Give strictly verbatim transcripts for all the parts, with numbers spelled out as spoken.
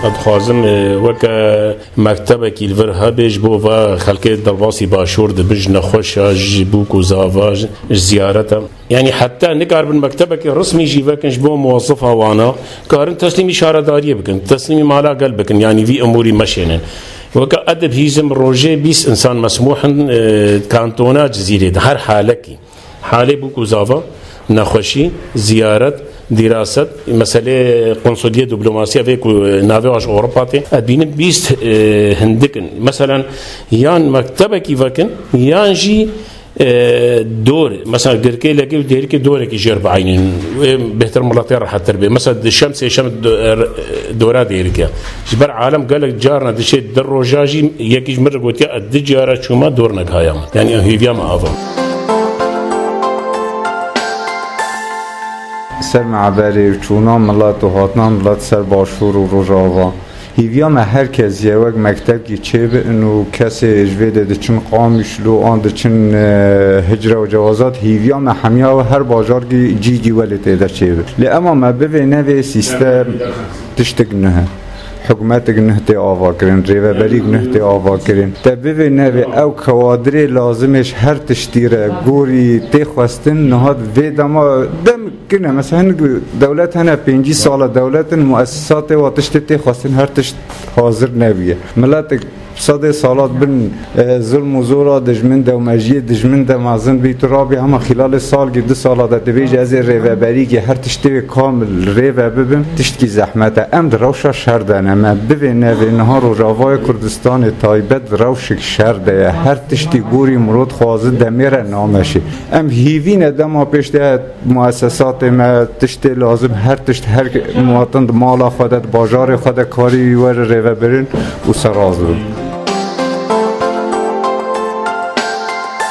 Ez dixwazim, e, weke mektebekî li vir hebe ji bo va xelkê derbasî başûr dibin, ji nexweşa, ji bûk û zava, ji, ji ziyareta. Yanî heta nikarbin mektebekî resmî jî vekin ji bo muwazifa wana, karin teslîmî şaredariyê bikin, teslîmî mala gel bikin, yanî vî emûrî meşênin. Weke edib hîzim rojê bîst insan mesmûh in, e, kantona Cizîrê de her halekî. Halê bûk û zava, nexweşî, ziyaret, dîraset, meselê konsoliyê diplomasiya vê ku navê wan ji Ewropa tê, ez dibînim bîst, e, hindik in. Meselen, yan mektebekî vekin, yan jî, e, dor, mesela girkê lekê û dêrikê dorekî jêr bieynin. Wê bêhtir miletê rehettir bê. Mesela di şem sê şem do-, er-, dora dêrike. Ji ber alem gelek carna diçê di roja jî yekî ji min re gotiye, ez di cara çûma dor nekaya min. Yanî hêviya me ava. Ser meberê û çûna milet û hatina milet ser başûr û rojava. Hîviya me her kes ye wek mektebkî çêbin û kesê ji vê de diçin Qamişlo an diçin, e, hicre û cewazat. Hîviya me hemiya we her bajarkî cîkî welê tê de çêbin. Lê ema me bivê nevê sîstem tiştik nihe. Hikûmetik nuh tê ava kirin, rêveberîk nuh tê ava kirin. Te bivê nevê ew kewadirê lazim ê ji her tiştî re gorî tê xwestin, niha vê dema dem kirine. Mesela hinek dewlet hene, pêncî sala dewlet in, muesesatê wa tiştê tê xwestin, her tişt hazir nebûye. Miletek sedê salat bin, e, zulm û zora dijmin de û mejiyê dijmin de mezin bî, tu rabî hema xîlalê salgî du sala de dibêje, ez ê rêveberîkê her tiştê wê kamil rêve bibim, tiştkî zehmet e. Em di rewşa şer de ne, me bivê nevê niha Rojavayê Kurdistanê taybet di rewşek şer de ye. Her tiştî gorî mirov dixwaze demê re nameşê. Em hîvî ne dema pêş de muesesatê me, tiştê lazim, her tişt, her muwatin di mala xwe de, di bajarê xwe de karî were rêvebirin û seraz bin.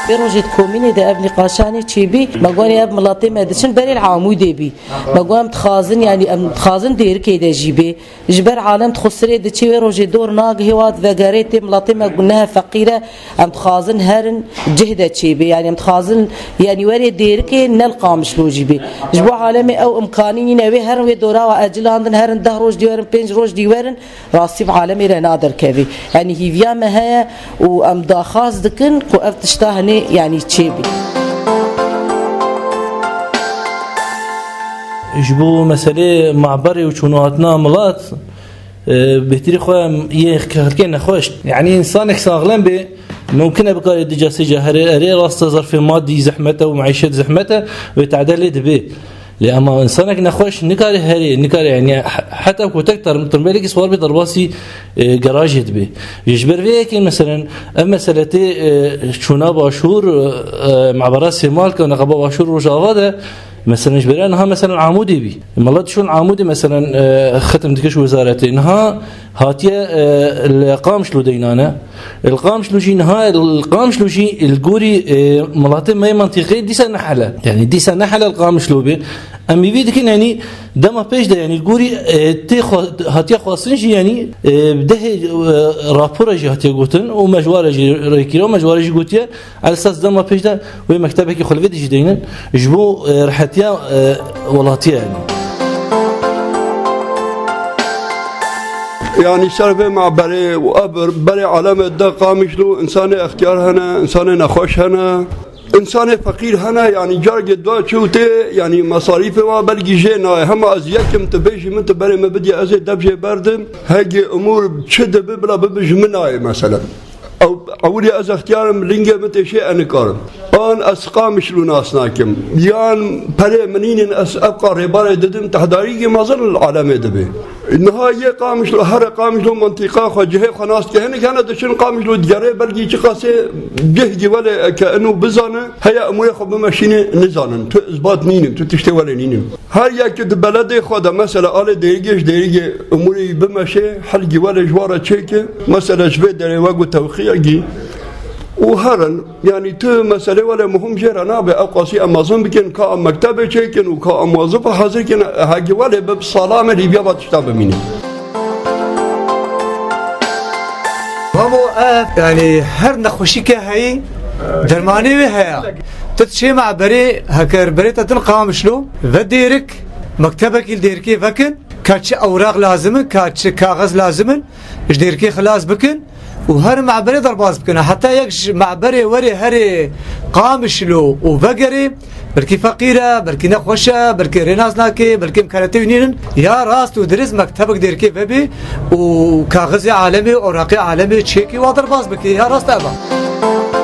Vê rojê di komînê de ev nîqaşanê çêbî, me gonî ev miletê me diçin berê li Amûdê bî. Me got em dixwazin, yanî em dixwazin Dêrikê de jî bê. Ji ber alem di xwe sirê diçê wê rojê dor nagihê wa vegerê tê miletê me gunehe feqîr e. Em dixwazin herin cih de çêbê. Yanî em dixwazin, yanî werê Dêrikê ne li Qamişlo jî bê. Ji bo alemê ew imkanî nîne wê herin wê dora wa ecilandin, herin deh roj dî werin, pênc roj dî werin, rastî bi alemê re naderkevê. Yanî hîviya me heye û em daxwaz dikin ku ev tişta hinê, yanî çêbê. Ji bo meselê maberê û çûnûhatina milat, e, bêhtirî xwe em yê xelkê nexweş. Yanî însanek saxlem bê, mumkin e bikarê du ca sê ca herê, erê rast e, zerfê madî zehmet e û meîşet zehmet e, wê tade lê dibê. Lê ema însanek nexweş nikare herê, nikare, yanî he-, heta ku tek term-, termbêlekî siwar bê derbasî, e, garajê dibê. Ji ber vê yekê meselen, ev mesele tê, e, çûna başûr, e, mabera Sêmalka û neqeba başûr Rojava de, meselen ji bera niha meselen Amûdê bî. Milet çûn Amûdê meselen, e, xitim dike ji wezaretê. Niha hatiye, e, li Qamişlo deynane. Li Qamişlo jî niha, li Qamişlo jî li gorî, e, miletê me yê mentiqê dîsa nehele. Yanî dîsa nehele li Qamişlo bê. Em hîvî dikin, yanî dema pêş de, yanî li gorî, e, tê xwe-, hatiye xwestin jî, yanî, e, dehê, e, rapora jî hatiye gotin û me ji wa re jî rêkiriye û me ji wa re jî gotiye, esas dema pêş de wê mektebekî xwe li vê dijî deynin ji bo, e, rehetiya, e, welatiyê, yanî. Yanî ser vê maberê û ev berê alemê de Qamişlo, însanê extiyar hene, însanê nexweş hene, însanê feqîr hene, yanî cargê dua çû tê, yanî mesarîfê wa belkî jê nayê. Hema ez yekim tu bêjî min, tu berê min bidî, ez ê dev jê berdim. Hegê umûr çi dibi, bila bibi ji min nayê mesela. Ew, ewilî ez extiyar im, lingê min tê şê, ez nikarim. An ez Qamişlo nas nakim. Yan perê min nînin, ez ev qa rêbarê didim, tehdarîkî mezin li alemê dibe. Niha yê Qamişlo, here Qamişlo mintîqa xwe, cihê xwe nas dike. Hinek hene diçin Qamişlo digerê, belkî çiqasê cih dî welê ke ino bizane, heye umûrê xwe bimeşîne, nizanin. Tu izbat nînin, tu tiştê welê nînin. Her yekî di beledê xwe de, mesela alê Dêrikê ji Dêrikê umûrê wî bimeşe, hilgî welê ji wan re çêke, mesela ji vê derê wek û tewqiyekî û herin, yanî tu meselê welê muhim jê re nabe, ew qasî em mezin bikin, ka em mektebê çêkin û ka em wazifa hazir kin, hegî welê bi sala me lîbiya va tişta bimîne. Mamo ev, yanî her nexweşîke heyî, dermanê wê heye. Tu diçê me berê, heker berê te din Qamişlo, ve Dêrik, mektebekî li Dêrikê vekin, ka çi ewraq lazim in, ka çi kaxiz lazim in, ji Dêrikê xilas bikin û her me'berê derbas bikin. Heta yek ji me'berê were herê Qamişlo û vegerê, belkî feqîr e, belkî nexweş e, belkî rênas nake, belkî imkaniyetê wî nînin. Ya rast û dirist mektebek Dêrikê vebe û kaxizê alemê, oraqê alemê çêkê wa derbas bike. Ya rast ev e.